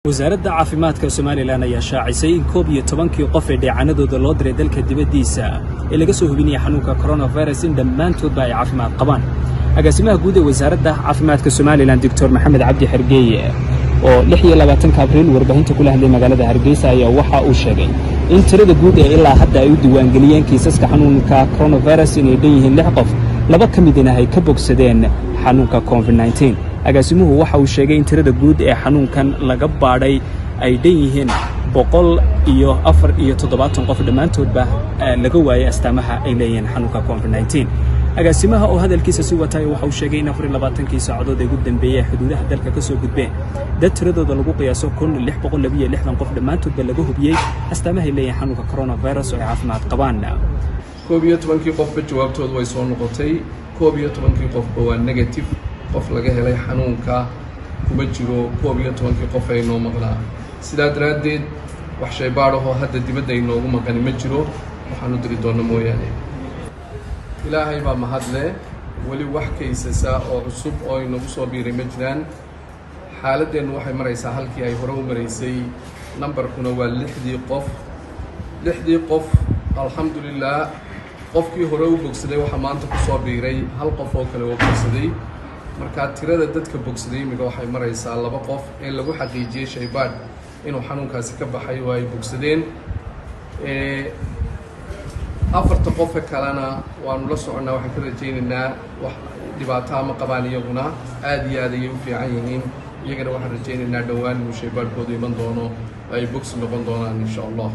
Wasaaradda caafimaadka Somalilan ayaa shaacisay in 11-kii qof ee dheecanadooda loo diray dalka dibaddiisa ee laga soo hubinaya xanuunka coronavirus in dhammaantoodba ay caafimaad qabaan. Agaasimaha guud ee Wasaaradda Caafimaadka Somalilan, Doctor Maxamed Cabdi Xergeeye, oo 26-ka Abriil warbaahinta kula hadlay magaalada Hargeysa, ayaa waxa uu sheegay in tirada guud ee ilaa hadda ay u diiwaangeliyeen kiisaska xanuunka coronavirus inay dhan yihiin lix qof, laba ka midina ay ka bogsadeen xanuunka COVID-19. Agaasimuhu waxa uu sheegay in tirada guud ee xanuunkan laga baadhay ay dhan yihiin 174 qof, dhammaantoodba laga waayay astaamaha ay leeyihiin xanuunka COVID-19. Agaasimaha oo hadalkiisa si watay waxa uu sheegay in 24-kii saacadood ee ugu dambeeyey xuduudaha dalka ka soo gudbeen dad tiradooda lagu qiyaaso 1662 qof, dhammaantoodba laga hubiyey astaamahay leeyihiin xanuunka coronavirus oo ay caafimaad qabaan. 11-kii qofba jawaabtoodu way soo noqotay. 11-kii qofba waa negative. Qof laga helay xanuunka kuma jiro 11-kii qof ay noo maqnaa. Sidaa daraaddeed, wax shaybaadhahoo hadda dibadda ay noogu maqani ma jiro, waxaanu diri doonna mooyaane. Ilaahay baa mahadleh, weli wax kaysasa oo cusub oo inagu soo biiray ma jiraan. Xaaladdeennu waxay maraysaa halkii ay hore u maraysay. Nambarkuna waa lixdii qof. Lixdii qof, alxamdulilah, qofkii hore u bogsaday waxaa maanta ku soo biiray hal qof oo kale oo bogsaday. Marka tirada dadka bogsaday imika waxay maraysaa laba qof ee lagu xaqiijiyey shaybaadh inuu xanuunkaasi ka baxay oo ay bogsadeen. Afarta qofe kalena waanu la soconnaa. Waxaan ka rajaynaynaa wax dhibaataa ma qabaan, iyaguna aada iyo aad ayay u fiican yihiin. Iyagana waxaan rajaynaynaa dhowaan inuu shaybaadhkoodu iman doono oo ay bogsi noqon doonaan, insha Allah.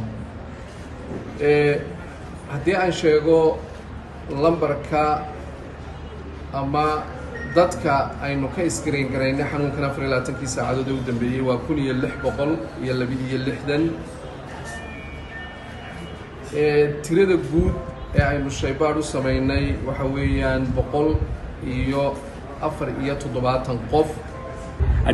Haddii aan sheego lambarka ama dadka aynu ka screen garaynay xanuunkan 24-kii saacadood ee u dambeeyey, waa 1662. Tirada guud ee aynu shaybaadh u samaynay waxa weeyaan 174 qof.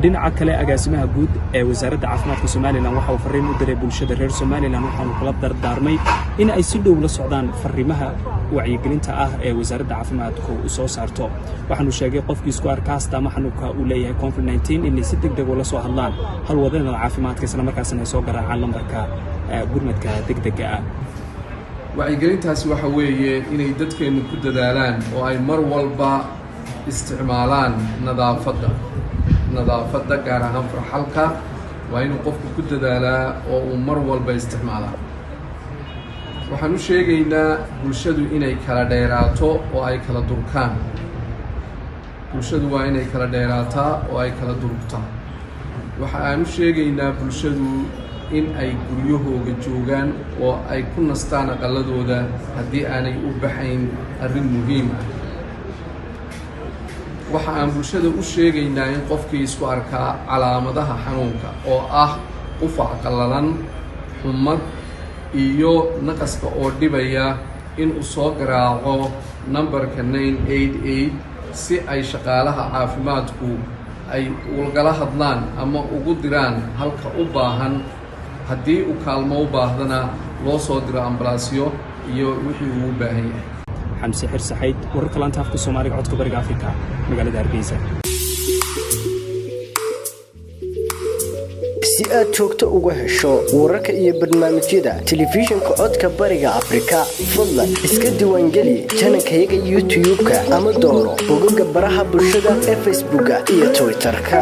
Dhinaca kale, agaasimaha guud ee Wasaaradda Caafimaadka Somalilan waxa uu farriin u diray bulshada reer Somalilan, waxaanu kula dardaarmay in ay si dhow la socdaan farriimaha wacyigelinta ah ee Wasaaradda Caafimaadku u soo saarto. Waxaanu sheegay qofkii isku arka astaama xanuunka uu leeyahay COVID-19 inay si deg deg ula soo hadlaan howlwadeennada caafimaadka, isla markaasna ay soo garaacaan lambarka gurmadka degdega ah. Wacyigelintaasi waxa weeye inay dadkeennu ku dadaalaan oo ay mar walba isticmaalaan nadaafadda. Nadaafadda, gaar ahaan farxalka, waa inuu qofku ku dadaalaa oo uu mar walba isticmaalaa. Waxaan u sheegaynaa bulshadu inay kala dheeraato oo ay kala durkaan. Bulshadu waa inay kala dheeraataa oo ay kala durugtaa. Waxa aan u sheegaynaa bulshadu in ay guryahooga joogaan oo ay ku nastaan aqalladooda haddii aanay u baxayn arrin muhiim ah. Waxa aan bulshada u sheegaynaa in qofkii isku arkaa calaamadaha xanuunka, oo ah qufac qallalan, xumad iyo naqaska oo dhibaya, in uu soo garaaco nambarka 988 si ay shaqaalaha caafimaadku ay ugala hadlaan ama ugu diraan halka u baahan. Haddii uu kaalmo u baahdana, loo soo diro ambalaasyo iyo wixii uu u baahan yahay. Xamse Xirsaxayd, wararka laanta afka Soomaaliga, Codka Bariga Afrika, magaalada Hargeysa. Si aad joogto uga hesho wararka iyo barnaamijyada telefishinka Codka Bariga Afrika, fadlan iska diiwaangeli channelkayaga YouTube-ka ama dooro bogoga baraha bulshada ee Facebooka iyo Twitter-ka.